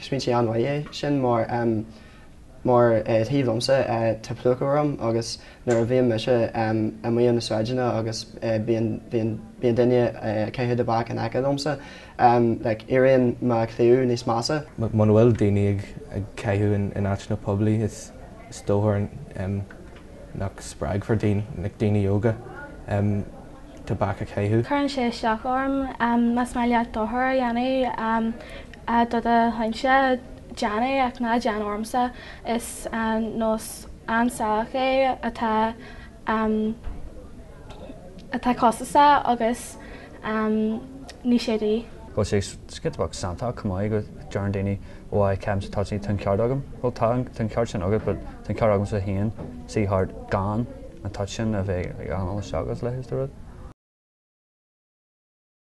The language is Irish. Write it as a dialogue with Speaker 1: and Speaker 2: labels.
Speaker 1: Smaointe an-mhaith é sin mar mar taobh liomsa tá plúchadh orm agus nuair a bhíonn mise amuigh ar na sráideanna agus bíonn bíonn bíonn duine ag caitheamh tobac in aice liomsa like éiríonn mo chliabh níos measa.
Speaker 2: Muna bhfuil daoine ag ag caitheamh in áiteanna poiblí is is dócha nach spreagfar daoine like daoine óga tobac a chaitheamh.
Speaker 3: Cuireann sé isteach orm más maith leat dochar a dhéanamh do do shláinte, déan é ach ná déan ormsa. Is nós an-salach é atá atá costasach agus níl sé de dhíth.
Speaker 4: Bhfuil sé giota beag santach chomh maith go deireann daoine ó I ceapaimse toitíní tá an ceart agam. Bhuel tá tá an ceart sin agat but tá an ceart agamsa féin suí thart gan an toit sin a bheith ag anáil isteach agus leithéid de rud.